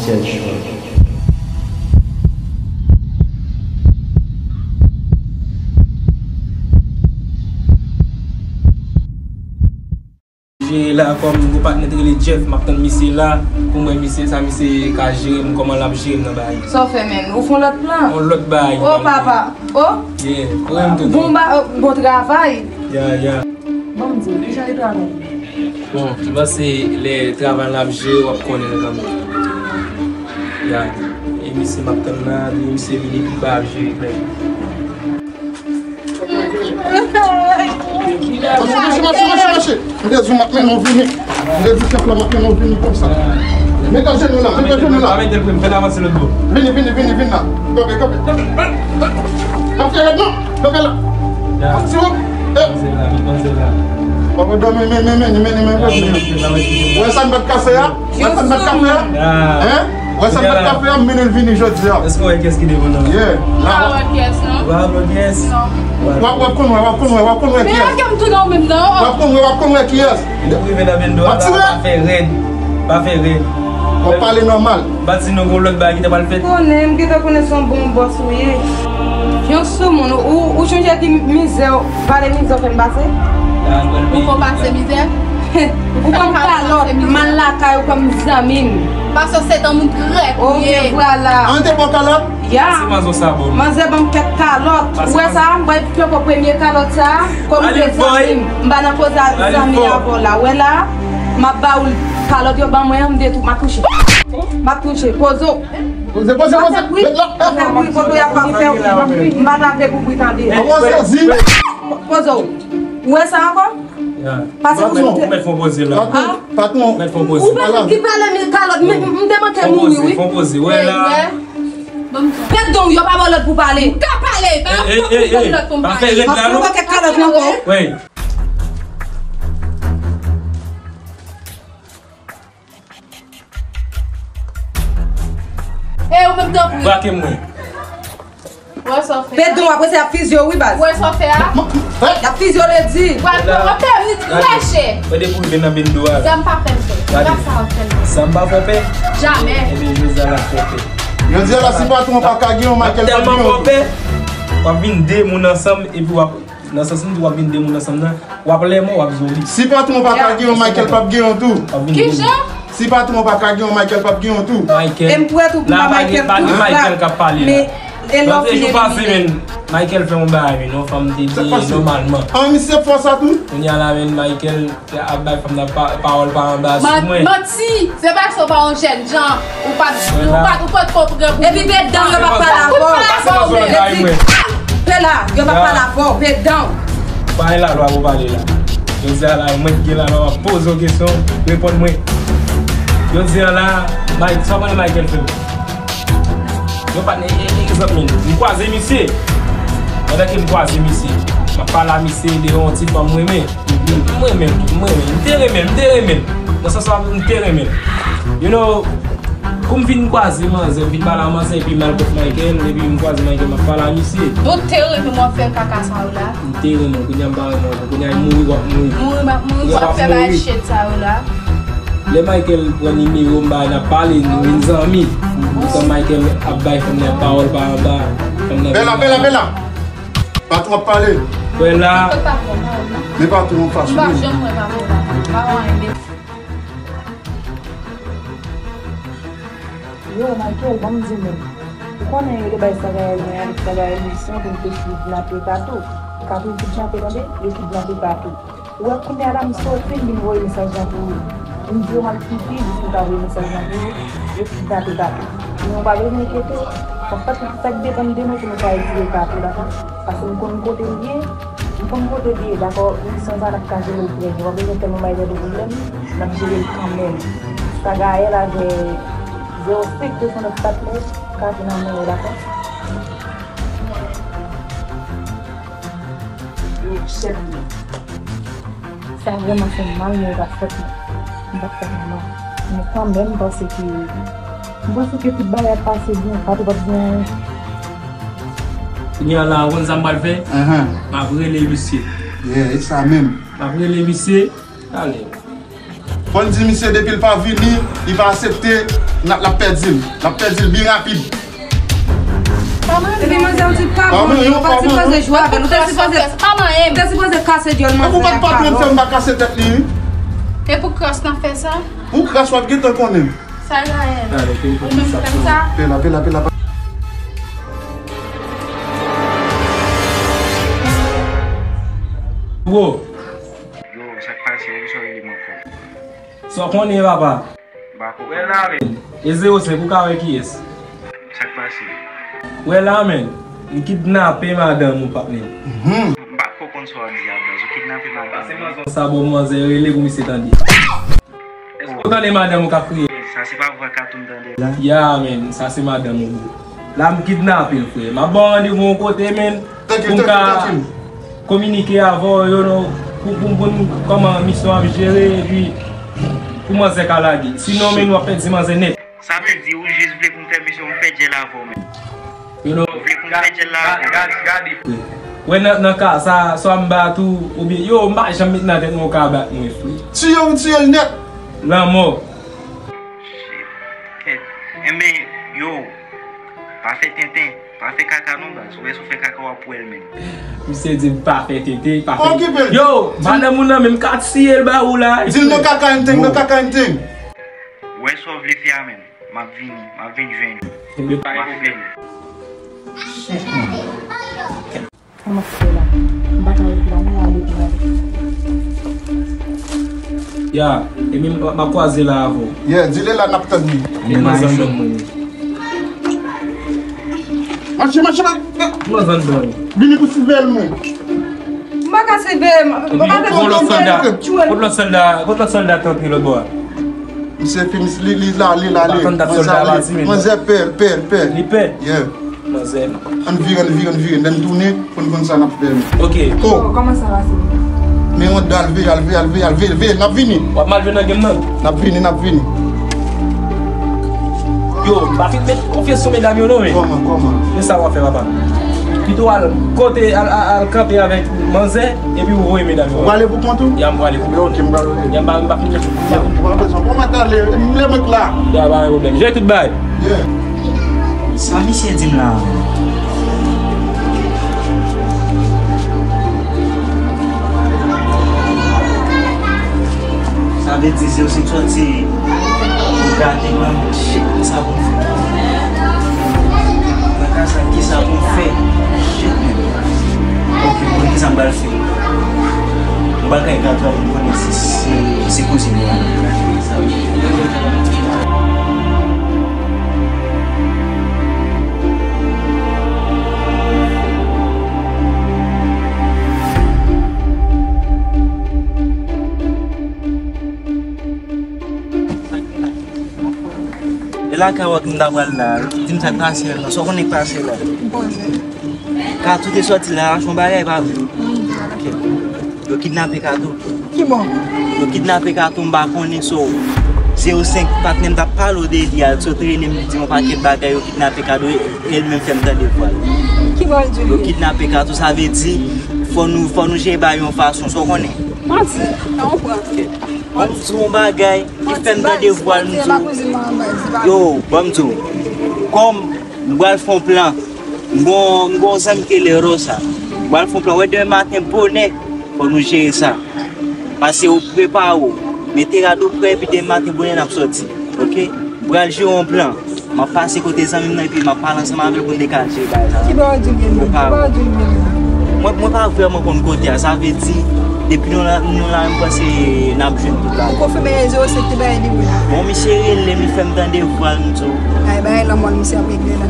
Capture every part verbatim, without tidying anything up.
Sèl chwa. Jere la kòm yon patnè t rele Jeff, m ap tann misye la pou m wè misye sa misye ka jere m, kòman l ap jere m nan bagay. Sa w fè, menn? Ou fè yon lòt plan? Yon lòt bagay. O papa. O. Yeah, ou renmen tout. Bon, ba, bon travay. Ya, ya. Bon, m di w, kijan e travay? Bon, m panse lè travay la ap jere, w ap konnen l kanmenm. Ya. E misye m ap tann la, li misye vini pi ba ap jere menm. Mache, mache, mache, mache, mache. M te di w m ap mennen w vini. M te di kèp la m ap mennen w vini konsa. Met ajenou la, met ajenou la. Pa mete l pou m, fè l avanse lòt bò. Vini, vini, vini, vini la. Kanpe, kanpe. Pa fè rèd non. Kanpe la. Ap tire w. Eh. Panse la, panse la. Papa, men, men, men, men, men, men, men, men. Wè sa n pa t ka fè a? Wè sa n pa t ka fè a? Hein? Wè sa n pa t ka fè a, m mennen l vini jodi a. Èske w wè kiyès ki devan nou la? Yeah. La. Ou pa wè kiyès, non? Ou pa wè kiyès? Non. W ap, w ap konn wè, w ap konn wè, w ap konn wè kiyès. Men lage m tou non menm non. W ap konn wè, w ap konn wè kiyès. Lè w rive nan bendo a, pa fè rèd. Pa fè rèd. W ap pale nòmal. M pa t di nou gon lòt bagay ki ta pral fèt. Konnen, m gentan konnen se yon bon bòs ou ye. Yon soumoun, ou, ou sonje ki mizè, pale mizè w fè m pase? Ou fè w pase mizè? Ou ban m kalòt, m al lakay ou kòm zanmi m. Paske w se yon moun trèt ou ye. Ok, vwala. An te pran kalòt? Ya. Pase manzè sa bon. Manzè ban m kèk kalòt. Ou wè sa, m bay poko premye kalòt sa, kòm ou vle zanmi m. M pa nan koze a zanmi avè w la. Wè la, m ap ba ou kalòt yo ban mwen an, m detwi, m ap touche. M ap touche, poze w. Poze, poze, poze. Met la. Fè bri, kote y ap fè bri. M pa ta vle pou bri tande. Avanse, zi. Poze w. Ou wè sa ankò? Ya. Pase pou ou mèt fè yon poze la. Patwon, patwon. Mèt fè yon poze. Ou pa ki pale mil kalòt, m, m, m te manke mouri, wi. Fè yon poze, wè la. Pèt don, yo pa ba w lòd pou pale. Ou ka pale, pa fè rèd la non. Ap pran kèk kalòt nan kò. Wi. E ou menm tanpri. Brake mwen. Wè sa w fè. Pèt don, apre sa y ap fizye w wi baz. Wè sa w fè a. Y ap fizye w lè di. Wè sa w fè, m di trè chè. Wè depi w rive nan bendo a. Sa m pa fè l fè. Gade. Sa w fè l fè. Sa m pa fè w fè. Jamè. Ebyen jodi a la fè w fè. Jodi a la si patwon pa ka gen yon Michael pa gen yon tou. W ap vin de moun ansanm epi w ap Nan sans m di w ap vin de moun ansanm nan, w ap lèmò, w ap zonbi. Si patwon pa ka gen yon, Michael p ap gen yon tou. W ap vin de moun. Kijan? Si patwon pa ka gen yon, Michael p ap gen yon tou. Michael. E m prè tou pou m ba Michael tout vag. Men e lè w fini elimine. Jou pase menm, Michael fè yon bagay menm, yon fanm te di nòmalman. An misye fò sa tou. Kounye a la menm Michael ap bay fanm nan pa, pawòl pa anba sou mwen. Manti! Se paske w pa yon jènjan, ou pa, ou pa, ou pa t konprann pou. Epi pèt dan yo p ap pale avè w. Pèt dan yo p ap pale avè w, pèt dan. Pale la, lwa pou pale la. Jodi a la, mwen ki gen la, lwa, m ap poze w kesyon, reponn mwen. Jodi a la, Mike, sa w konnen Michael fè m? Yon patnè, e, e, egzanp menm, m kwaze misye. Pandan ke m kwaze misye, m ap pale a misye de yon ti fanm mwen renmen. M renmen l tou, m renmen l. M te renmen l, m te renmen l. Nan sans sa, m te renmen l. You know, kou m fin kwaze manzè, m fin pale a manzè, epi m al kot Michael, epi m kwaze Michael, m ap pale a misye. Donk, te renmen m w ap fè kaka sa yo la? M te renmen w, kounye a m pa renmen w ankò. Kounye a, mouri w ap mouri. Mouri m ap mouri, w ap fè bagay shit sa yo la. Lè Michael pran nimewo m, ba, n ap pale, nou vin zanmi. Poutan Michael ap bay fanm nan pawòl pa anba. Fanm nan. Bella, Bella, Bella! Patwon ap pale. Bella. Men patwon an fache menm. M pa janm wè patwon la. M pa wè anyen de. Yo, Michael, ban m di nou. Ou konnen yo te bay Sagayèl mwen avèk Sagayèl Wilson pou m te kidnape Kato. Kato kidnape, tande? Yo kidnape Kato. Ou wè kounye a la m soti, m vin voye mesaj lan pou ou. M di yo m al pipi, jis m ta voye mesaj lan pou ou. Yo kidnape Kato. Men ou pa bezwen enkyete w. Anfèt, sa k depann de nou pou nou ka retire Kato, dakò? Paske m konn kote l ye. M konn kote l ye, dakò? Wi, san sa n ap ka jere l trè byen. W ap bezwen tèlman bay tèt ou pwoblèm, n ap jere l kanmenm. Sagayèl avè zewo senk te son lòt patnè, Kato nan men yo, dakò? Yo chèf mwen. Sa vrèman fè m mal, men yo pa t fèt mwen. M pa t fèt mwen mal. Men kanmenm, m panse ke, m panse ke tout bagay ap pase byen, pa twò p gen anyen. Kounye a la, ou konn sa m pral fè? Ahan. M ap rele misye. Yeah, e sa menm. M ap rele misye. Ale. Fò n di misye depi l pa vini, li pa aksepte, n ap, l ap pèdi l. L ap pèdi l byen rapid. Epi manzè ou di pa bon, ou pa sipoze jwe avè l, ou te sipoze, ou te sipoze kase dyòl manzè a. Epi w pa t pa plenn fè m pa kase tèt li, wi. E pou kras n ap fè sa? Pou kras w ap gentan konnen. Sa l genyen? Ou menm k fè m sa? Pela, pela, pela. Bro. Yo, sa k pase? Poukisa w rele m ankò? Sa w konnen, papa? M pa konprann. Wè la, men. E zewo senk, ou ka wè kiyès? Sa k pase? Wè la, men. M kidnape madanm ou, patnè. Mhm. M pa ko konn sa w ap di a, baz. Ou kidnape madanm mwen? Sa bon, manzè rele pou misye tande. Èske w tande madanm ou k ap kriye? Sa se pa vwa Kato m tande la? Ya, men. Sa se madanm ou, bro. La, m kidnape l, frè. M ap ba w randevou yon kote, men. Pou m ka kominike avè w, you know, pou, pou, pou n kòman misyon ap jere, epi pou manzè ka lage. Sinon, men, w ap pèdi manzè nèt. Sa vle di ou jis vle pou m fè misyon, pou m fè djèl avè w, men. You know, ou vle pou m fè djèl la avè w. Gade, gade, gade. Wè, nan, nan ka sa, swa m bat ou, oubyen, yo, m pa janm met nan tèt mwen ou ka bat mwen, frè. Tiye w, tiye l nèt. Lanmò. Shit. Enben, yo, pa fè tenten. Pa fè kaka non, baz. Ou wè si w fè kaka, w ap wè l menm. Misye di m pa fè tenten, pa fè. Yo, madanm ou nan men m ka tiye l ba ou la. Di l nan kaka anything, nan kaka anything. Ou wè sa w vle fè a menm. M ap vini, m ap vin jwenn ou. M ap fè l. Sa m ap fè la? M pa ka ret la non, ale pou ale. Ya, e men m ap kwaze la avè w. Yeah, di l la n ap tann li. Men nan zòn mwen. Mache, mache, mache. Mwen vann bon. Vini pou sivèl mwen. M pa ka sivèl, m pa ka sivèl. Kot lòt sòlda? Kot lòt sòlda? Kot lòt sòlda t antre lòt bò a? Misye fin, li, li la, li la, li. Manzè pè, pè, pè. Li pè? Yeah. Manzè. Ann vire, ann vire, ann vire. Lè n tounen, pou n konn sa n ap fè. Ok. Ko. Kòman sa pase? Men yon dal veye, al veye, al veye, al veye, veye, n ap vini. W ap mal jwe nan game nan? N ap vini, n ap vini. Yo, m pa fin met konfyans sou medam yo non, men. Kòman, kòman? Men sa w ap fè, papa. Pito al kote, al, al, al kanpe avèk manzè, epi ou voye medam yo. Ou prale pou kont ou? Ya, m prale pou kont. Ok, m prale. Ya, m pa, m pa fin met. Ya, m pa bezwen. Bon, mwen t ale, m lè mwen k la. Ya, pa gen pwoblèm. Jere tout bagay. Yeah. Sa misye di m la? Sa vle di se yo soti pou gate mwen, shit, kisa pou m fè? Nan ka sa, kisa pou m fè? Shit, man. Ok, m konn kisa m pral fè. M pral kay gate a pou m konnen si, si, si kouzin mwen an. E lakay ou a ki m ta pral la, di m sa k pase la, sa w konnen k pase la. Kato te sòti la, achte yon bagay, pa vre? Ok. Yo kidnape Kato. Ki bò? Yo kidnape Kato, m pa konnen, so, zewo senk patnè m t ap pale w de li a, sot rele m, di yon pakèt bagay, yo kidnape Kato, e, e l menm fè m tande vwa l. Ki bò l di w? Yo kidnape Kato, sa vle di, fò nou, fò nou jere bagay yon fason, sa w konnen. Manti, sa w pran. Ok. Ban m di w yon bagay, li fè m tande vwa l, m di w. Yo, ban m di w. Kòm m pral fè yon plan. M gon, m gon zanmi ki rele Rosa. M pral fè yon plan. Wè demen maten bonè, fò nou jere sa. Pase ou prepare w. Mete rad ou prè, epi demen maten bonè n ap sòti. Ok? M pral jere yon plan. M ap pase kote zanmi m nan, epi m ap pale ansanm avè l pou n te ka jere bagay sa. Ki bò w di l gen menm? Ki bò w di l gen menm? Mwen, mwen pa vrèman konn kote a. Sa vle di, depi nou la, nou la, m panse n ap jwenn tout bagay. Ou konfime e zewo senk te bay li wi. Bon, misye rele m, li fè m tande vwa l, m di w. Ay, bagay lanmò l, misye ap regle la.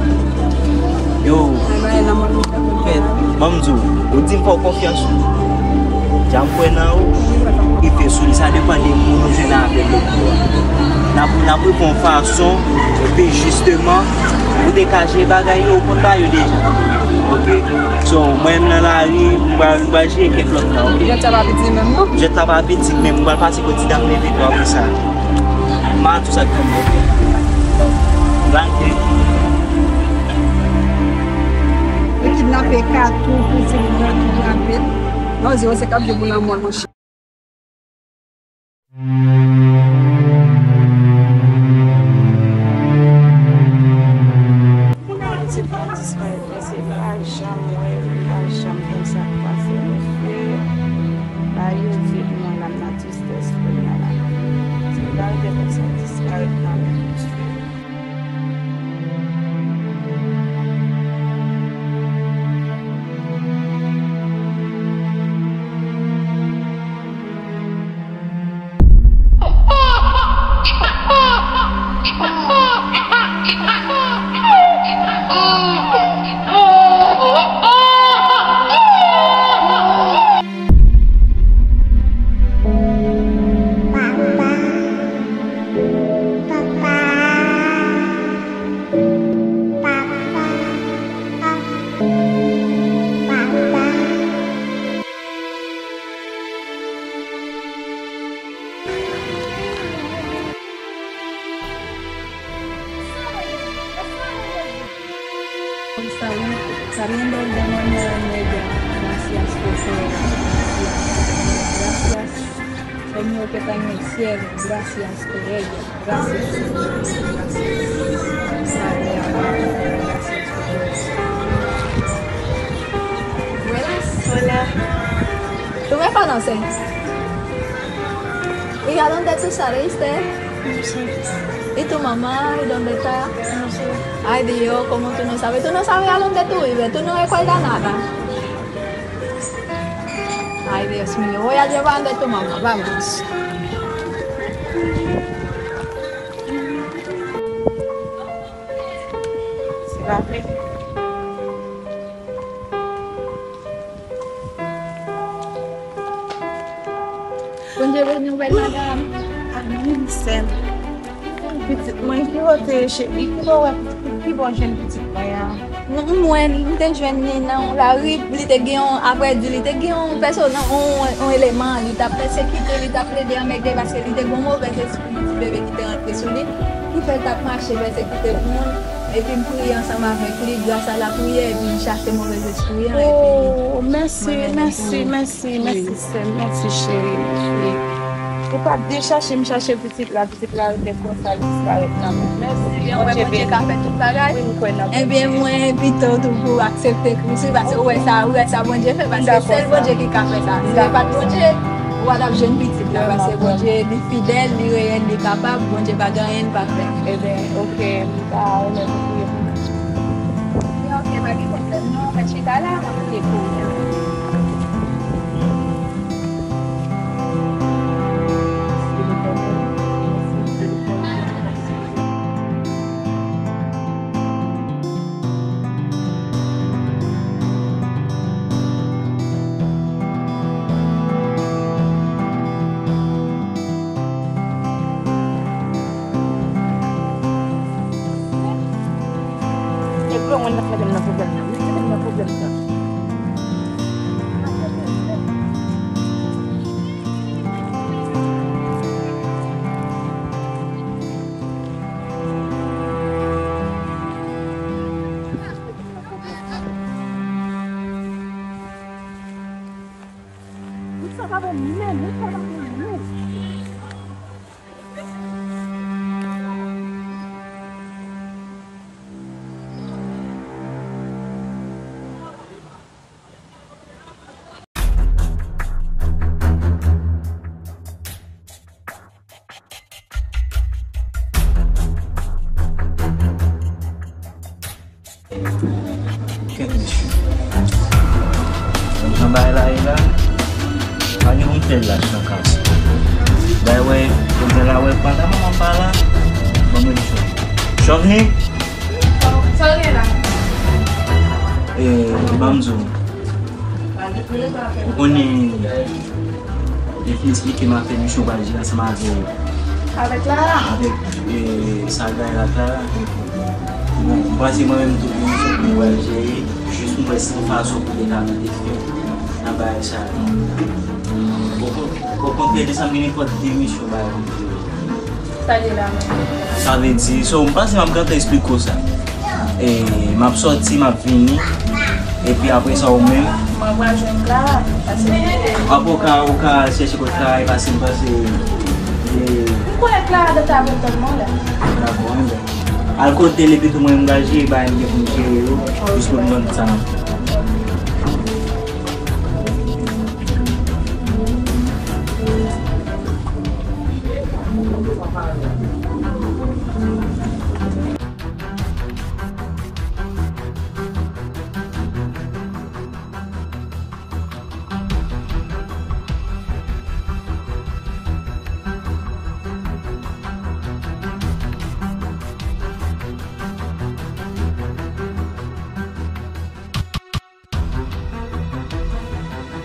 Yo. Ay, bagay lanmò l, misye ap regle la. Ban m di w, ou di m fè w konfyans wi. Dja m kwè nan ou. Rive sou li, sa depann de moun ou jwenn avè l lòt bò a. N ap, n ap rive yon fason, epi jisteman, ou te ka jere bagay yo, ou konn ba yo deja. Ok? So, mwen menm nan lari, m pral, m pral jere kèk lòt tan, ok? Jwèt la pa piti menm, non? Jwèt la pa piti, men m pral pase kot ti dam nan epi tou apre sa. M a tou sa k fè m, ok? Rantre. Yo kidnape Kato, pou se moun nan kidnape l. Non, zewo senk ap jwe pou lanmò l, monchè. Sali-, saliendo el demonio en ella. Gracias por todo. Gracias. Señor que está en el cielo. Gracias por ella. Gracias, Señor. Gracias. Padre amado, gracias por todo. Buenas. Hola. ¿Tú me conoces? ¿Y a dónde tú saliste? No sé. ¿Y tu mamá? ¿Y dónde está? No sé. Ay, Dios, ¿cómo tú no sabes? ¿Tú no sabes a dónde tú vives? ¿Tú no recuerdas nada? Ay, Dios mío, voy a llevar donde tu mamá, vamos. Se va fè. Bondye beni w, bèl madanm. Amèn, sè m. Pitit mwen, ki bò w te cheri? Ki bò w, ki bò w jwenn pitit mwen an? Non, mwen, m te jwenn li nan yon lari, li te gen yon, apre di, li te gen yon pèsona, yon, yon eleman, li t ap pèsekite, li t ap plede anmède paske li te gen yon movèz espri, ti bebe ki te rantre sou li, ki fè l t ap mache pèsekite moun, epi m priye ansanm avèk li, gras a lapriyè, epi m chase movèz espri an, epi... Oh, mèsi, mèsi, mèsi, mèsi, sè m, mèsi, cheri, mèsi. Ou pa t dechache m chache pitit la, pitit la rete konsa, l disparèt nan men m. Mèsi, mwen kwè Bondye ka fè tout bagay. Wi, m kwè nan Bondye. Ebyen, mwen envite w tou pou w aksepte Kris, wi, paske ou wè sa, ou wè sa Bondye fè, paske sèl Bondye ki ka fè sa. Si se pa t Bondye, ou pa t ap jwenn pitit la, paske Bondye, li fidèl, li reyèl, li kapab, Bondye pa gen anyen li pa fè. Ebyen, oke, m ta renmen pou priye pou mwen. Ebyen, oke, pa gen pwoblèm, non, mwen chita la, m ap priye pou ou. E pou mwen nan mete m nan pwoblèm nan. Li mete m nan pwoblèm nan. Sa pa bon menm, sa pa bon menm. Kèt mesye. Jan bagay la ye la, pa gen moun fè lach nan kay sa. Dayè, wè, kounye a la, wè, pandan manman m pa la, ban mwen di chòvni. Chòvni! Sa w gen la? E, ban m di w. Ou konnen, depi m esplike m ap fè misyon pral jere ansanm avè, avèk Clara, avèk, e, sa k bay la Clara. Bon, m panse mwen menm tou pou misyon pou mwen pral jere, jis pou m wè si yon fason pou te ka mete fen nan bagay sa yo. Okontrè, desanm gen nenpòt de misyon bagay pou jere. Sa vle di, so, m panse m ap gentan esplike w sa. E, m ap sòti, m ap vini. Epi apre sa, ou menm? Mwen pral jwenn Clara, paske m... Apre ou ka, ou ka chèche kot Clara ye pase, m panse, e... M konnen Clara te avèk tòt mwen la. Dakò, enben. Al kote l epi tou mwen m pral jere bagay m gen pou m jere yo, jis pou m jwenn sa m ap fè.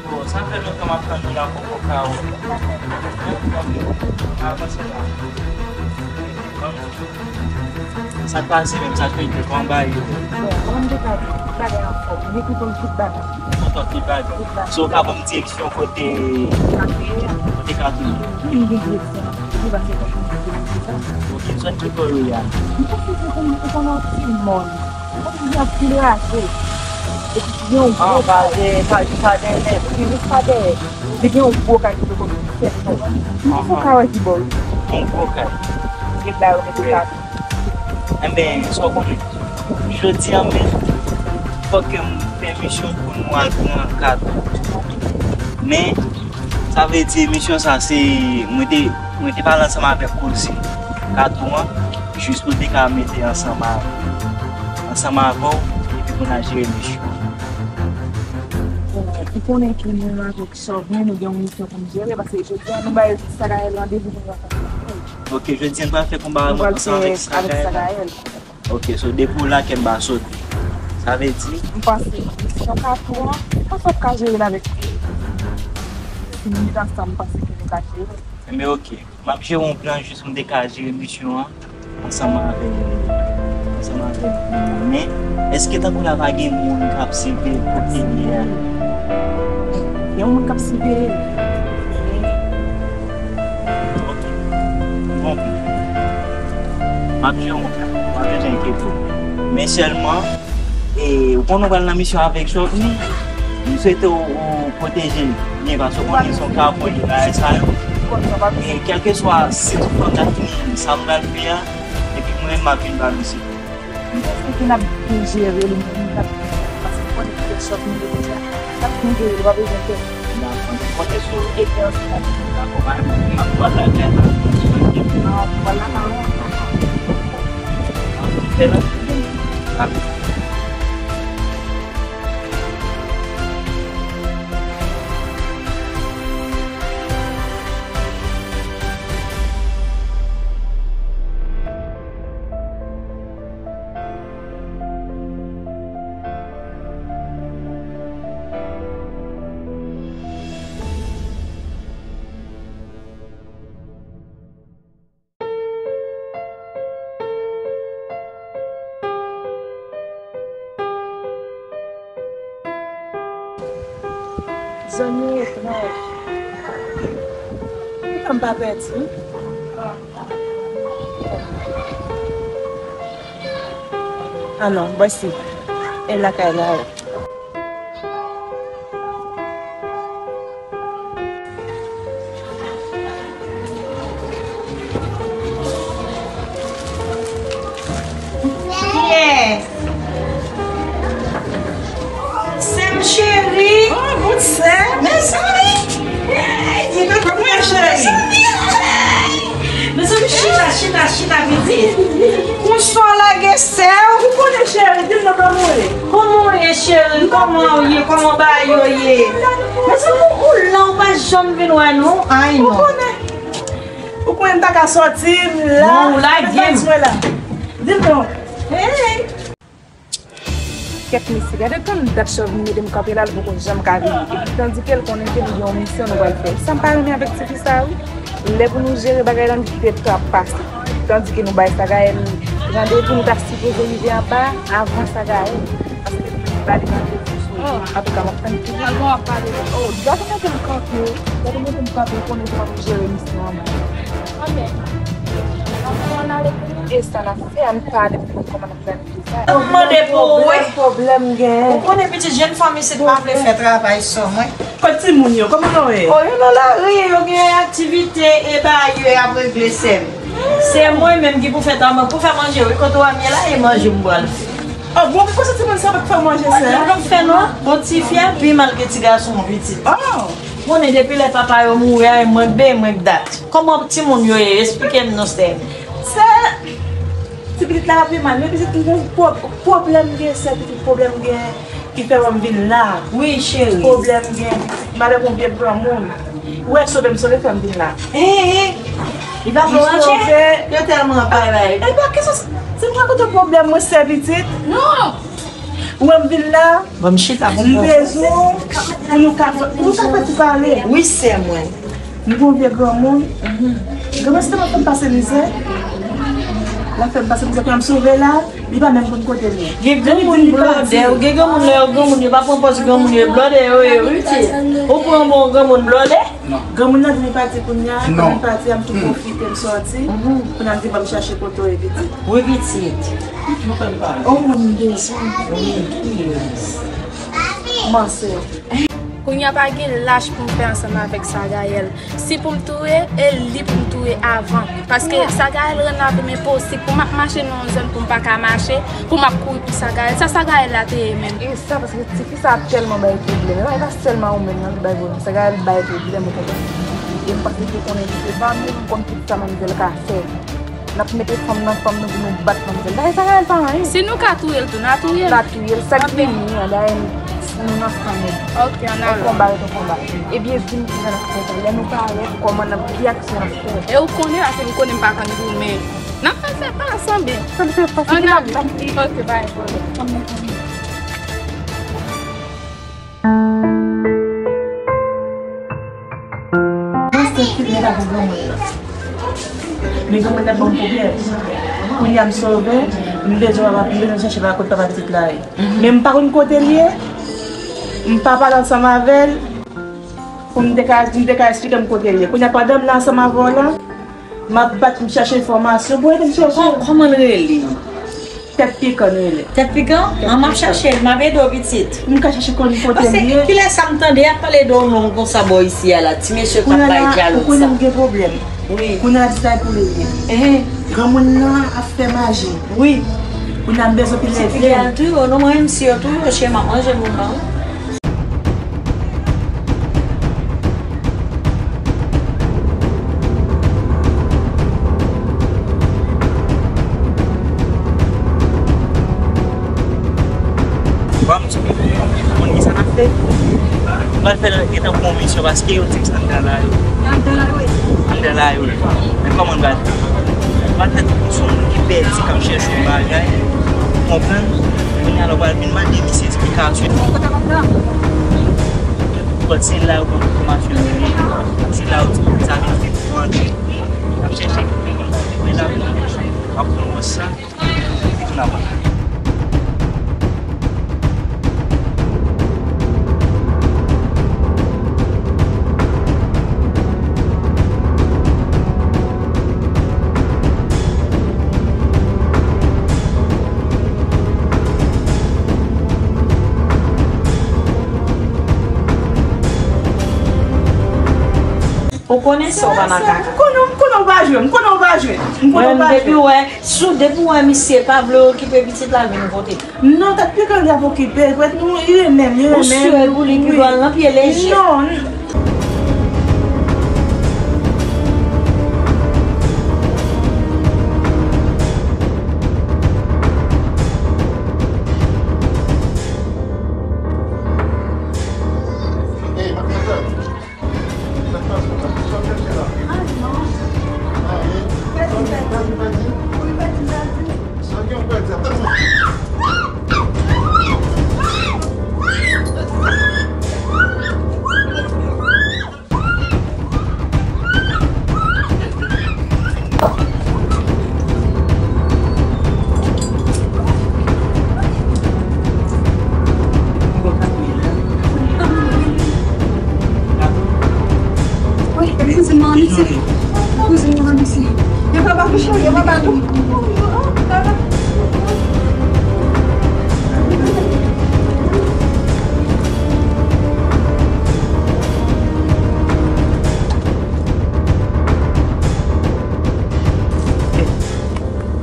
Bon, sa fè lontan m ap tann ou la, poko ka wè w. Avanse la. Sa k pase menm, sa k fè l te anba yo? Bon, mwen m te ka di, tout bagay anfòm. Li kontan tout bagay. Kontan tout bagay. Tout bagay. So, w ka ban m direksyon kote, kote ka tounen? M gen direksyon. Li pase kontan direksyon sa. Ok, zòn ki bò yo ye a? M panse se konn, se konn yon ti mòn. Kòm li anpil raje. Epi li gen yon gwo kay. Anba dèyè, pa, pa dèyè nèt. Li jis pa dèyè. Li gen yon gwo kay ki poko fèt non. Mwen fè yon kay ki bò wi. Yon gwo kay. Li la yo mete katon. Enben, sa w konnen. Jodi a menm, fòk ke m fè misyon pou nou al pran katon. Men, sa vle di misyon sa se, mwen te, mwen te pale ansanm avèk Kozi, katon an, jis pou te ka mete ansanm a, ansanm avè w, epi pou n al jere misyon. Ou konnen ke mwen avèk Chauvin, nou gen yon misyon pou n jere, paske jodi a nou bay Sagayèl randevou pou nou al fè. Ok, jodi a nou pral fè konba ansanm avèk Sagayèl. Ok, so depi w la kè m pa soti. Sa vle di? M panse misyon katon an, m panse w ap ka jere l avèk. Si nou met ansanm, m panse ke nou ka jere. Enben ok, m ap jere yon plan jis pou m te ka jere misyon an ansanm avèk, ansanm avèk nou. Men, èske tankou la pa gen moun k ap siveye kote li ye a? Gen yon moun k ap siveye. Ok. Bon, m ap jere yon plan. Pa bezwen enkyete w. Men sèlman, e, ou konnen w pral nan misyon avèk Jovni. M swete w, ou pwoteje l byen, paske w konnen se yon kapon li bagay sa yo. E kèlkeswa si tout fanm la fini sa m pral fè a, epi mwen menm m ap vin ba misye. M panse ke n ap byen jere li menm, n ap, paske m konnen ki Jovni ye deja. N ap byen jere li, pa bezwen pè. Dakò, m konte sou ou. Epi ansanm. Dakò, pa gen pwoblèm, m ap pral lakay la. Ah, ou pral lakay ou? Fè nan. Dakò. Zanmi etranje. Pou m pa pèdi. Ah non, voici. E lakay la. Kiyès? Sè m cheri. Oh, bout sè. Mezanmi. Hey, di nou kòman cheri. Mezanmi, chita, chita, chita, pitit. Konsa w lage sè w. Ou konnen cheri, di m non kòman w ye. Kòman w ye, cheri? Kòman w ye? Kòman bagay yo ye? Mezanmi, ou la, ou pa janm vin wè nou? Ay, non. Ou konnen. Ou konnen m ta ka sòti, m la. Non, ou lage m. Di m non. Hey. Kèt mesye, gade tann dat Chauvin mete m kanpe la, l poko janm ka vini. Epi tandike l konnen ke nou gen yon misyon nou pral fè. Sa m pa renmen avèk tifi sa a, wi. Lè pou nou jere bagay la, nou kite tan ap pase. Tandike nou bay Sagayèl randevou, nou ta sipoze rive anba a avan Sagayèl. Paske li ba li randevou sou jou. Antouka, m ap tann tifi. Alò, w ap pale la. Oh, gade mete m kanpe. Gade mete m kanpe, ou konnen kòman nou jere misyon an. Ok. Ann ale kounye a. E sa n ap fè, ann pale pou nou kòman n ap planifiye. Mande pou ou, wi. Pwoblèm, pwoblèm gen. Ou konnen pitit jèn fanm isit pa vle fè travay sou mwen. Kot timoun yo, kòman yo ye? O, yo nan lari, yo gen aktivite, e bagay yo y ap regle, sè m. Se mwen menm ki pou fè travay, pou fè manje, wi, kote w ap ye la, e manje m pral fè. O, bon, men konsa timoun sa p ap fè manje, sè? Yo p ap fè non, bon tifi a pi mal ke ti gason an pitit. O. Konnen depi lè papa yo mouri a, e mwen k be, e mwen k dat. Kòman timoun yo ye? Esplike m non, sè m. Sè, ti pitit la ap pi mal, men pitit m gen pwob-, pwoblèm gen, sè, pitit pwoblèm gen ki fè wè m vin la. Wi, cheri. Pwoblèm gen, pitit m ale pou yon vye granmoun. Ou wè sove m sove fè m vin la. He, he. Li pa pran manje. Yo tèlman bay bay. E pa kesyon, se m rakonte pwoblèm mwen, sè, pitit. Non. Ou wè m vin la. Ban m chita pou m pran. M bezwen pou nou ka fè, pou nou ka fè ti pale. Wi, sè mwen. M gon vye granmoun. Granmoun se tèlman fè m pase mizè. L ap fè m pase mizè, kounye a m sove la, li pa menm konn kote l ye. Gen granmoun blòdè, ou gen granmoun lè yo granmoun, yo pa pran pòz granmoun, yo blòdè yo ye, wi, pitit. Ou pran bon granmoun blòdè? Granmoun nan vin pati kounye a, lè m pati a, m tou pwofite, m sòti. Kounye a m di, "Ban m chache kote w ye, pitit." Wi, pitit. On moun m bezwen. Wi, kiyès? Mansè. Kounye a pa gen lach pou m fè ansanm avèk Sagayèl. Si pou m touye, e li pou m touye avan. Paske Sagayèl rann lavi m enposib. Pou m ap mache nan yon zòn pou m pa ka mache, pou m ap kouri pou Sagayèl. Sa Sagayèl la te ye menm? E sa, paske tifi sa ap tèlman bay pwoblèm. E pa, e pa sèlman ou menm non ki bay pwoblèm. Sagayèl bay pwoblèm, ou konprann? E m panse ke konnen li se pa menm kòm tout sa manmzèl ka fè. N ap mete fanm nan fanm nou pou nou bat manmzèl. Dayè, Sagayèl pa anyen. Si nou ka touye l tou, n a touye l. N a touye l, sa k vini an, dayè, nou nan san nou. Ok, ann ale. Yon konba ret yon konba. Ebyen, vin ki jan n ap fè sa. Lè nou parèt, kòman n ap, ki aksyon n ap fè? E ou konnen, paske m konnen m pa konn goumen. N ap fè l fè pa ansanm byen. Fè l fè pa, ann ale. Ok, pa gen pwoblèm. Mwen se filme la pou granmoun nan. Men granmoun nan ban m pwoblèm. Kounye a m sove, m bezwen papa, m bezwen chèche papa, kote papa pitit la ye. Men m pa konn kote l ye, m pa pale ansanm avè l, pou m te ka, m te ka esplike m kote l ye. Kounye a pandan m la ansanm avè w la, m ap bat, m chache enfòmasyon pou ede m chache. Kò-, kòman l rele? Tèt pikan l rele. Tèt pikan? An, m ap chache l, m ap ede w pitit. M ka chache konn kote l ye. Paske kilè sa m tande y ap pale de yon nonm konsa bò isi a la, ti mesye k ap bay djalo sa. Kounye a la, ou konnen m gen pwoblèm. Wi. Kounye a di sa pou li ye. Ehe. Granmoun nan ap fè maji. Wi. Kounye a m bezwen pil lèzye. Ti pikan tou, non, mwen menm si yo tou, yo che m ap manje moun nan. Bon, m di, konn ki sa n ap fè? M pral fè l gentan pran yon misyon paske yo di m sa m ta la yo. Anndan la yo. Men kòman n pral fè? Mwen fè tout moun se yon moun ki pèdi k ap chèche yon bagay, ou konprann? Kounye a la, ou pral vin mande misye esplikasyon. Bon, se la yo pran enfòmasyon yo ye. Se la yo di sa vin fè pou antre. N ap chèche ki moun ki la, ap pran yon sa. Ou konnen sa w pa nan kaka. M konnen, m konnen w pa jwe, m konnen w pa jwe, m konnen w pa jwe. Mwen, depi w wè, sou, depi w wè misye pa vle okipe pitit la, vin kote m. Non, tèt pikan li ap okipe l, prèt nou, li renmen m, li renmen m. Ou swe pou li pi gwo al nan pye leje. Non. Hey, mademoiselle. Sa k pase la? Sa w chèche la? Anyen. Anyen? Pèdi, pèdi. Pèdi, pèdi? Wi, pèdi, pèdi. Sa gen yon pèdi? Tann mwen. Wi, kouzin mwen an misye. Kouzin mwen an misye. Yo pral pa kouche, yo pral pa tou.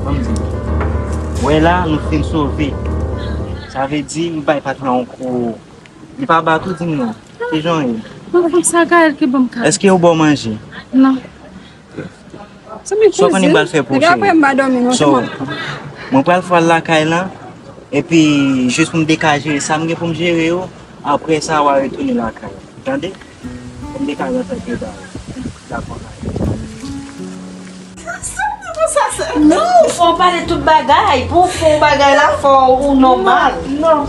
Ban m di w. Wè la, nou fin sove. Sa vle di, m bay patnè yon kou. Li pa bat ou, di m non. Ki jan w ye? Mwen konn sa Gaël ki ban m kado. Èske yo ba w manje? Non. Sa w konnen m pral fè pou w, cheri? So, mwen pral fè l lakay lan, epi jis pou m te ka jere sa m gen pou m jere yo, apre sa, w a retounen lakay. Tande? Pou m te ka rantre antre ba w. Dakò. Non, fò w pale tout bagay. Pou w fè yon bagay la, fò ou nòmal. Non, non.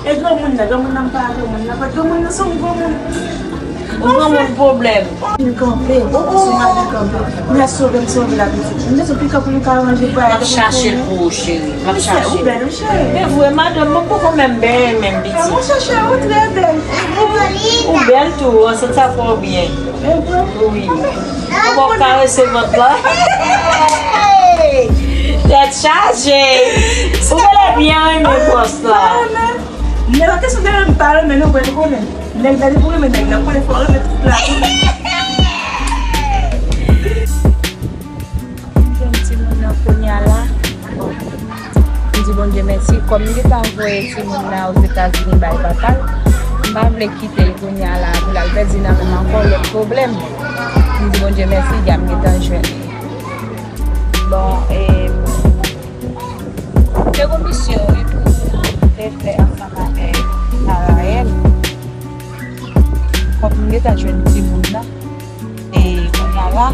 E granmoun nan, granmoun nan m pa granmoun nan, granmoun nan se yon granmoun. Ou granmoun pwoblèm. Li kanpe. Oh, oh. Sou madanm kanpe. Mwen sove m, sove la pitit. M bezwen pick up pou li ka ranje bagay. M ap chache l pou ou, cheri. M ap chache. Ou bèl, wi, cheri. Men vre, madanm, mwen poko menm benyen menm, pitit. Ah, monchè, cheri, ou trè bèl. Ou bèl tou, an sent sa fè w byen. E vre? Wi. Kòman w karese vant la? Tèt chaje. Ou genlè byen renmen pòs la. Nèg la kesyon de renmen, pa renmen, nou, nou konnen. Nèg la, li pou renmen nèg la, konnen fò renmen tout la tou. Jwenn timoun nan kounye a la. M di Bondye mèsi. Kòm m gentan voye timoun nan Ozetazini bay papa l, m pa vle kite l kounye a la pou l al pèdi nan men m ankò lòt pwoblèm. M di Bondye mèsi, ya m gentan jwenn li. Bon, e, te gon misyon, wi, pou te fè ansanm avèk Narael. Kòm m gentan jwenn timoun nan, e kounye a la, m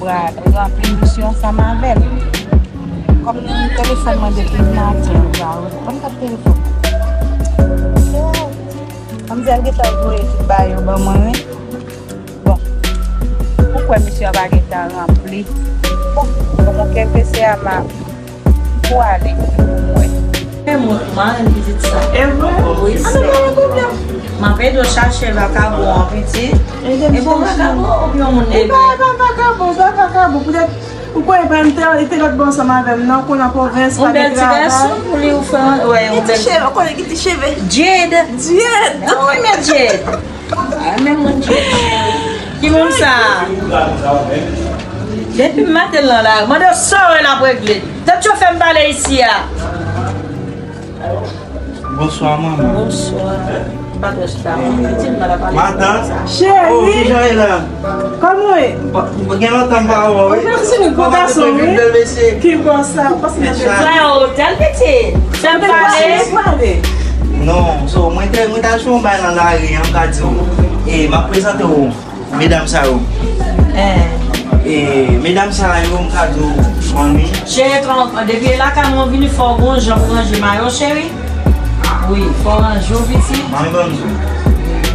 pral ranpli misyon ansanm avè l. Kòm telefòn mwen depi maten, m pa reponn kat telefòn. Manmzèl gentan voye tout bagay yo ban mwen, wi. Bon, ou kwè misyon an pa gentan ranpli? Bon, kòman kèlkeswa, m ap pwale pou mwen. E mwen, m a renmen pitit sa. E vre? Wi, sè. M ap ede w chache vakabon an, pitit. E bon vakabon oubyen yon moun ede? E pa, e pa vakabon, e pa vakabon. Poutèt, ou kwè, e pa m te, li te lòt bò ansanm avè m, non, konnen pwovens, pa gen travay. Yon bèl ti gason pou li, ou fè, wè, yon bèl ti cheve, ou konnen ki ti cheve. Jade. Jade. Ah, wi, men Jade. Ah, men moun Jade. Ki moun sa? Depi maten l nan lari, mande w sa w wè l ap regle. Tèt cho fè m pale isi a. Bonswa, manman. Bonswa. M pa twò chita. Piti, m pa ta pale. Madan. Cheri. Oh, kijan w ye la? Kòman w ye? Gen lontan m pa wè w, wi. Ou vin vin gwo gason, wi. Ki bò sa? Ou pase nan bèl. Sa yon otèl, piti. Fè m pale. Non, so, mwen te, mwen ta jwe yon bay nan lari an, m ka di w. E, m ap prezante w. Medam sa yo. E, medam sa yo, m ka di w, manmi. Cheri, depi e lakay mwen vini, fò w gon jan pou ranje mayo, cheri. Wi, fò w ranje w, piti. Manmi, ban m di w.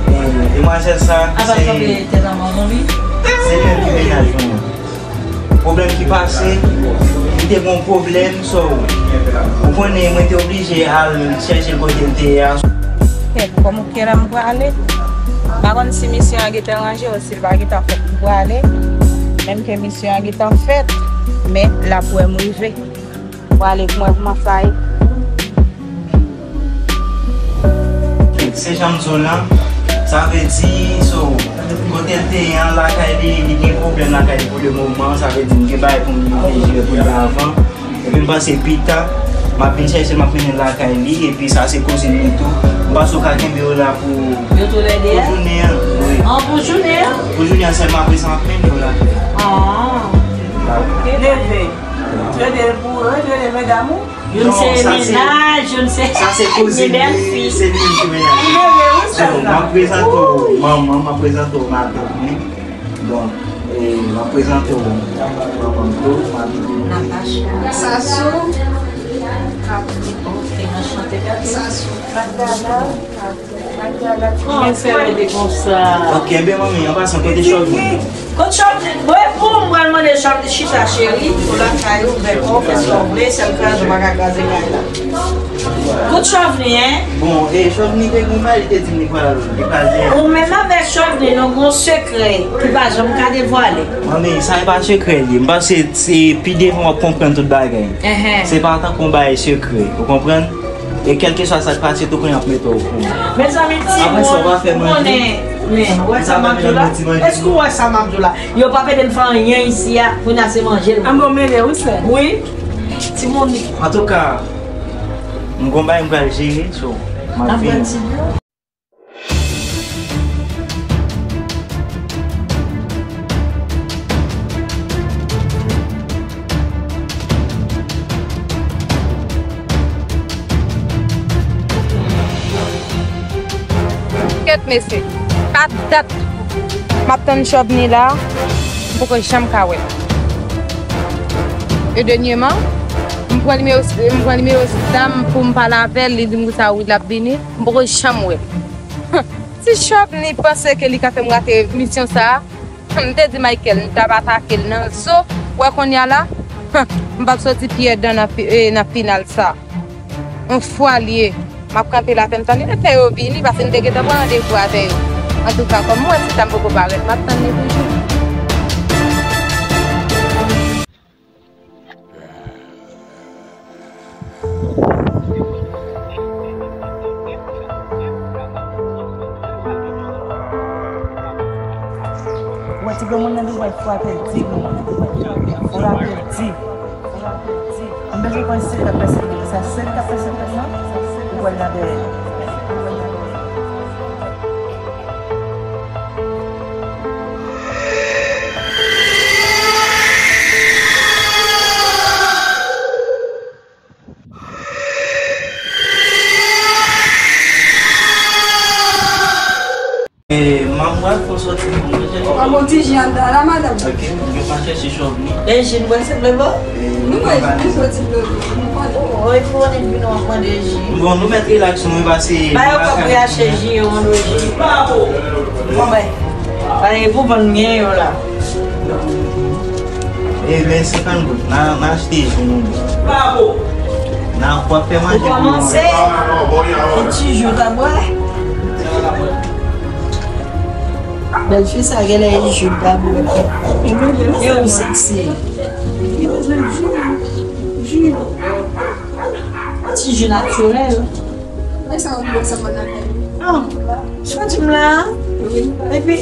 E, demwazèl sa, se, se li menm ki mennaj mwen. Pwoblèm ki pase, li te gon pwoblèm, so, ou konnen, mwen te oblije al chèche l kote l te ye a. Kèt, kòman kè la m prale? M pa konn si misyon an gentan ranje w. Si l pa gentan fèt, m prale. Menm ke misyon an gentan fèt, men l ap wè m rive. M prale pou m wè kòman sa ye. Se jan m di w lan, sa vle di, so, kote l te ye an, lakay li, li gen pwoblèm lakay li pou le moman, sa vle di m gen bagay pou m te jere pou li avan. Epi m panse pita, m ap vin chèche l, m ap mennen l lakay li, epi sa se kouzin li tou. M panse w ka kenbe yo la pou, pou jounen an. Yo toulède a? Wi. An, pou jounen an? Pou jounen an sèlman, apre sa m ap mennen yo lakay. Ah. Dakò. Leve. Trede l pou, trede medam ou? Youn se mennaj, youn se bèlfi. Non, sa se, sa se kouzin li, se li menm ki mennaj. Li leve, wi, sèl la. So, m ap prezante w manman, m ap prezante w madanm mwen. Donk, e, m ap prezante w manman m tou, madanm mwen. Natacha. Sasou. Ok, anchante, Katou. Sasou. Magdala. Kòman fè rete konsa? Ok, enben, manmi, an pasan, kote Chovni? Kote Chovni? Bon, e pou m pral mande Chovni chita, cheri, ou lakay ou, bèl kò, fè sa w vle, sèl kraze w pa ka kraze kay la. Kote Chovni, en? Bon, e Chovni te gon bagay, li te di m li pral, li pral dèyè. Ou menm avèk Chovni, nou gon sekrè ki pa janm ka devwale. Manmi, sa e pa sekrè li ye. M panse se pi devan w ap konprann tout bagay. Enhen. Se pa tankou yon bagay sekrè, ou konprann? E kèlkeswa sa k pase tou, kounye a ap mete w okouran. Mezanmi, timoun, ou konnen, men, ou wè sa m ap di w la? Èske ou wè sa m ap di w la? Yo p ap ede m fè anyen isi a, kounye a se manje l. An bon, mele, wi, sè. Wi, timoun. Antouka, m gon bagay m pral jere, so, m ap vini. Kèt mesye, pa dat m ap tann Chovni la, m poko janm ka wè l. E dènyèman, m pran nimewo, m pran nimewo Sam pou m pale avè l, li di m konsa wi l ap vini, m poko janm wè l. Si Chovni panse ke li ka fè m rate misyon sa a, m te di Michael m t ap atake l nan zo. Ou wè kounye a la, m p ap soti pyè dan nan fi- eh, nan final sa. Yon fwa l ye, m ap kanpe la fè m tann li, men fè yo vini, paske m te gentan pran randevou avè yo. Antouka, kòm m wè Sita m poko parèt, m ap tann li toujou. Ou wè ti granmoun nan li wè frape di, frape di. M bezwen konn si l ap pèsekite sa. Se li k ap pèsekite sa, ou wè l nan dèyè. E, manmwèl, fò sòti pou mwen, chèche. An bon ti jan anndan la, madanm. Ok, mwen pa chèche Chovni. E, Jin, mwen se vle vò? Nou wè Jin sòti vle vò. Oy, fò nèg vin w ap mande Jin. Bon, nou mèt rilaks, nou pase. Ba yo kòb pou y achte Jin yo, mande Jin. Bon, bay. Bay, pou vann gen yo la. E, men senkant goud, n a, n a achte Jin nou. N a, w ap fè manje pou nou. Ou kòmanse? Yon ti Jin w ta bwè? Bèl fi sa genlè e Jin w ta bwè. E ou seksi. Ti Jin natirèl. Mwen sa ou bwè sa mwen nan kay. Non. Chwa di m la. Wi. Epi,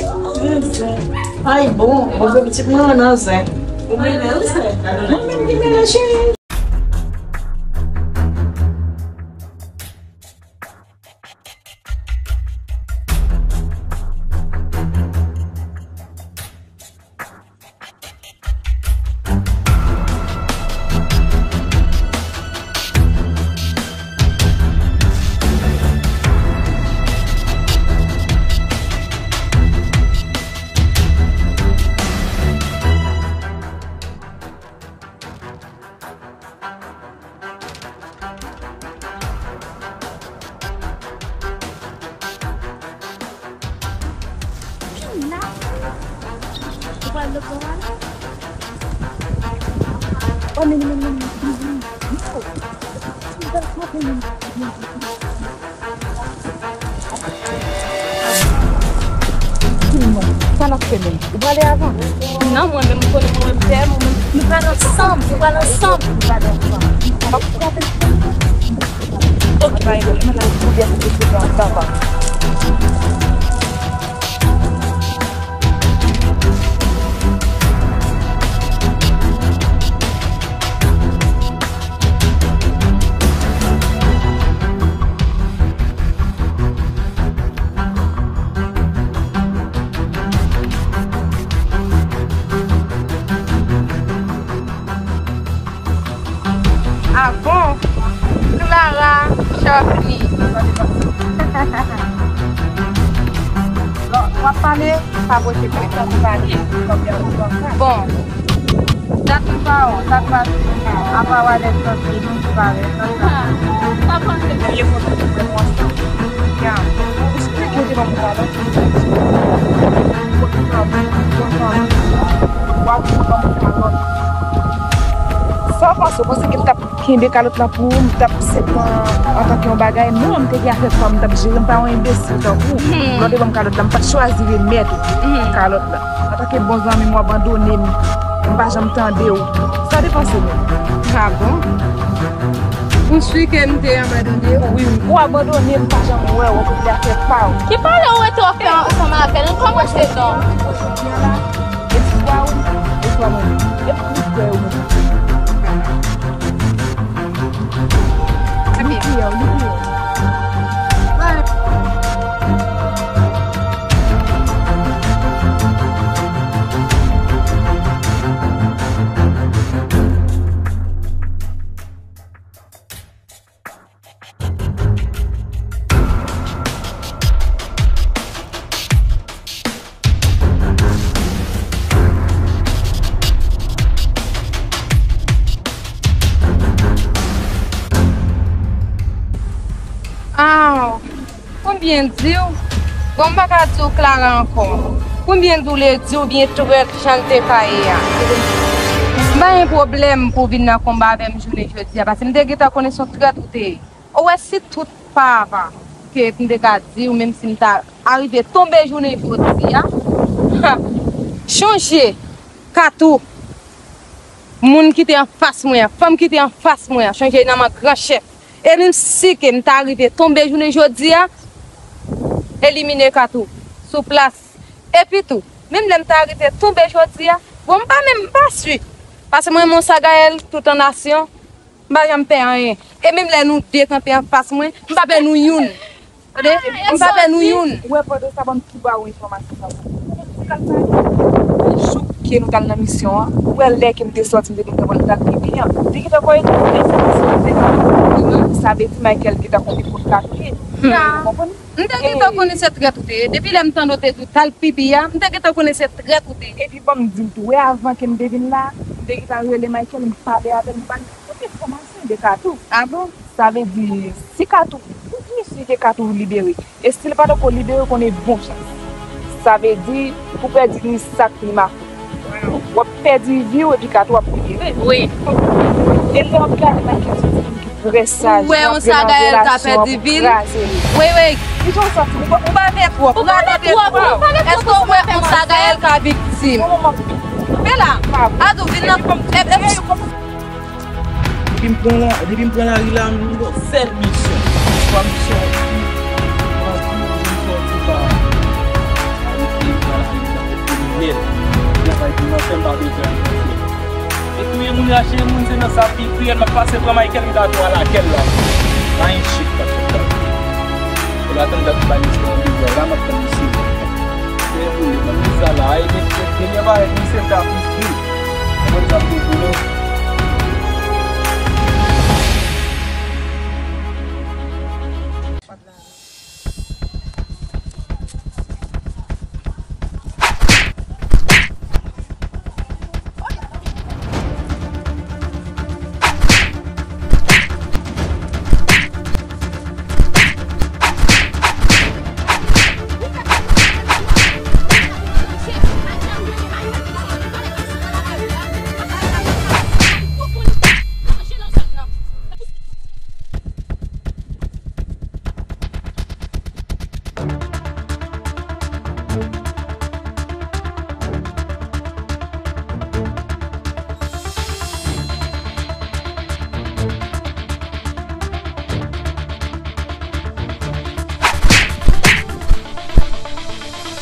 ay bon, bon, pitit mwen nan zen. Ou byen bèl, sè. Mwen menm ki byen, cheri. Sa n ap fè menm? Ou prale avan? Non, mwen menm, m konnen mwen menm, mwen menm. Nou pral ansanm, nou pral ansanm. Nou pral ansanm. M ap frape. Ok, pa gen pwoblèm, men la, pou byen pou tout sa va. Ah bon? Clara Chovni. Bon, w ap pale, pa pwoche plis, sa pou pale. Bon. Dat nou pa wè w, sa k pase? Apa w alèz tankou nou parèt konsa. Sa panse premye foto nou fè ansanm. Ya. Ou eksplike yo te ban m kalòt. Kote kalòt? Bon, kalòt. W ap ban m kalòt. Sa w panse? Ou panse ke m t ap kenbe kalòt la pou ou, m t ap sèt an, antanke yon bagay? Non, m te gen afè pa m, m t ap jere, m pa yon enbesil tankou ou. Hmm. Lè w te ban m kalòt la, m pa t chwazi remèt ou kalòt la. Antanke bon zanmi m, ou abandone m. M pa janm tande w. Sa w te panse menm? Ah bon? Ou si ke m te abandone w? Wi, wi. Ou abandone m, m pa janm wè w, ou te afè pa w. Ki pale ou rete w ap fè ansanm avè l? Kòmanse non. Espwa w, espwa mwen. Epi m kwè w menm. Li priye w, li priye w. Ah, konbyen di w? Bon, m pa ka di w Clara ankò. Pou m byen di w, ledi oubyen trèt jan l te ka ye a. M pa gen pwoblèm pou w vin nan konba avè m jounen jodi a, paske m te gentan konnen se yon trèt ou te ye. Ou wè, si tout pa avan ke m te ka di w, menm si m ta arive tonbe jounen jodi a, chonje Katou, moun ki te anfas mwen an, fanm ki te anfas mwen an, chonje nan men gran chèf. E menm si ke m ta rive tonbe jounen jodi a, elimine Katou sou plas. Epi tou, menm lè m ta rive tonbe jodi a, bon, m pa menm, m pa si. Paske mwen, mon Sagayèl, tout an nasyon, m pa janm pè anyen. E menm lè nou de kanpe anfas mwen, m pa pè nou youn. Tande? M pa pè nou youn. Ou wè, pandan sa, ban m tou ba ou enfòmasyon sa. Jou ke nou t al nan misyon an, ou wè lè ke m te sòti, m te di m t ap al pipi an. Te gentan konnen tout enfòmasyon an te ka. Sa vle di Michael gentan konnen kot Katou ye. Ou konprann? M te gentan konnen se trèt ou te ye. Depi lè m tande w te di w t al pipi a, m te gentan konnen se trèt ou te ye. Epi ban m di w tou, wè, avan ke m te vin la, m te gentan rele Michael, m pale avè l, m ba l tout enfòmasyon de Katou. A bon? Sa vle di, si Katou, si ke Katou libere, e si l pa t ko libere, konnen bon chans. Sa vle di, pou pèdi ni sak ni makout. W ap pèdi vi w epi Katou ap libere. Wi. E lè w ap gade Michael se yon timoun ki trè saj, li antre nan relasyon an pou kraze li. Wi, wi. Kijan w santi w? Ou pa vle twòp, ou pa vle twòp. Èske w wè konsa Gaël ka viktim? Bela, Adou, vin nan. Depi m pran la, depi m pran lari la, m gen yon sèl misyon. Swa misyon an tou, an tou, pou m sòti pa, pa rete nan lari m nan fè kriminèl. Travay pou m nan fè m pa bezwen al nan fè. E touye moun, rache moun, se nan sa pi kriyèl m ap pase pran Michael m ka tou al ak l la. Pa gen chif k ap fèt la. E la tann dat m bay misyon an deja, la m ap tann misye. Dèyè boule, mwen di sa la, e de, de, de, de, misye ta plis di. Mwen sa m di boule.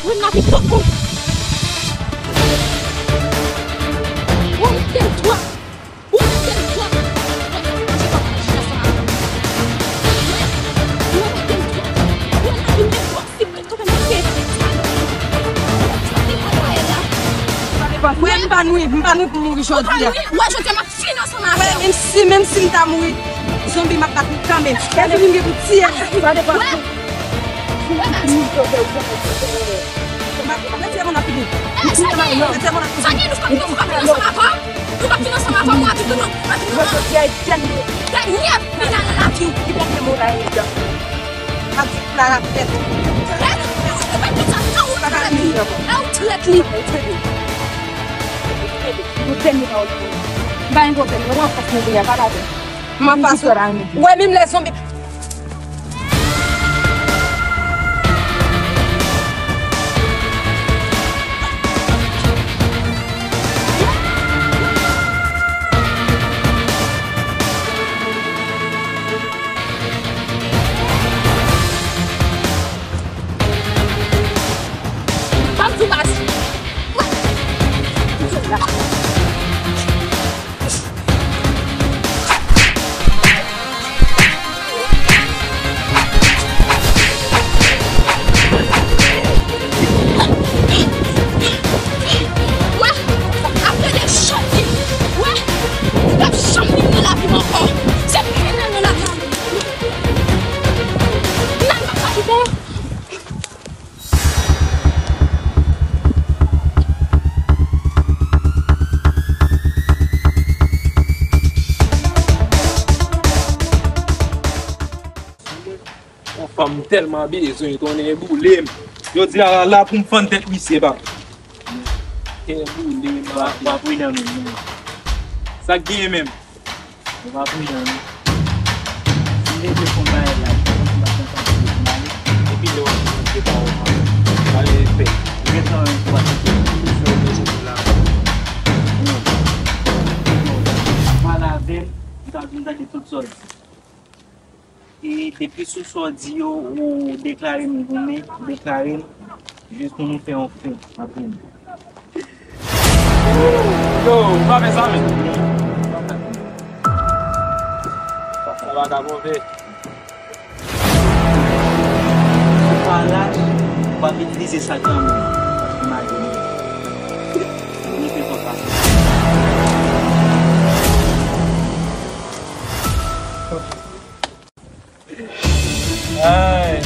Ou mete l dwat. Ou mete l dwat. Ou mete l dwat. Ou mete l dwat. Ou mete l dwat. Sa depann. Wè, m pa nwi, m pa nwi pou mouri jodi a. Ou pa nwi, wè, jodi a m ap fini ansanm avè w. Wè, menm si, menm si m ta mouri, zonbi m ap bat li kanmenm. Kèl zonbi m gen pou tiye l? Sa depann. Wè. Wè, baz. M ap retire moun nan figi. Sa gen, nou p ap, nou p ap vin ansanm avè w. Nou p ap vin ansanm avè w, mwen ak ou, nou p ap vin ansanm avè w. Dènyè final lavi w. Li p ap gen mo la, Clara. Trèt! Ou pa konn sa, sa ou trèt li. E ou trèt li. Yon dènye pawòl pou ou. M pa gen pwoblèm, mwen nan fòs mwen deja, pa la tèt. M anfas ou. Ou wè menm lè zonbi. Yon fanm m tèlman bezwen, konnen boule m. Jodi a la pou m fann tèt misye, papa. Tè boule, papa. W ap ri nan men m. Sa k genyen menm? Ou pa pridan non. M rete fon bagay la, m pa konn sa pou m ale. Epi lè w ap vin monte pa ou, pa ale fè. Ou gen tan pou pase tout sou rezo sosyo la. Ou pale avè m, m ta vin tande tout sa w di. E depi sou sa w di yo, ou deklare m goumen, ou deklare m jis pou nou fè yon fen antre nou. Yo, ou pa fè sa, men. Sa va ka bon, men. Ou pa lach, ou pa itilize sa k nan men w, paske m a di w. Ou mete kò sa. Ay.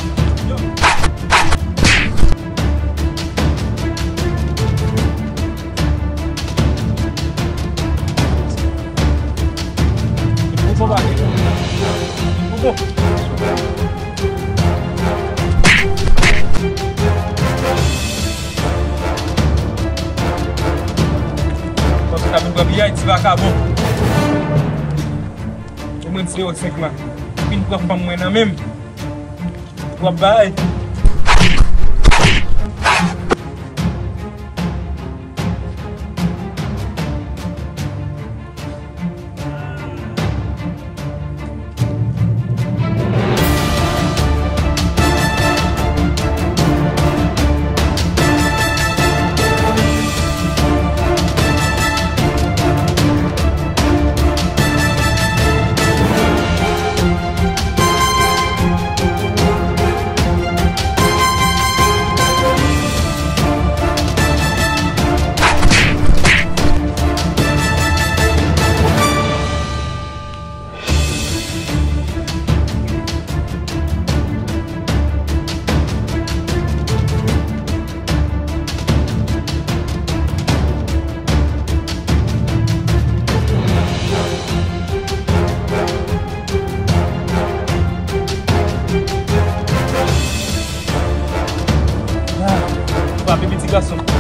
Pòs ka vin pran piyay, ti vakabon. E mwen nimewo senk la. Vin pran fanm mwen nan men m. W ap bay. Frape piti gason.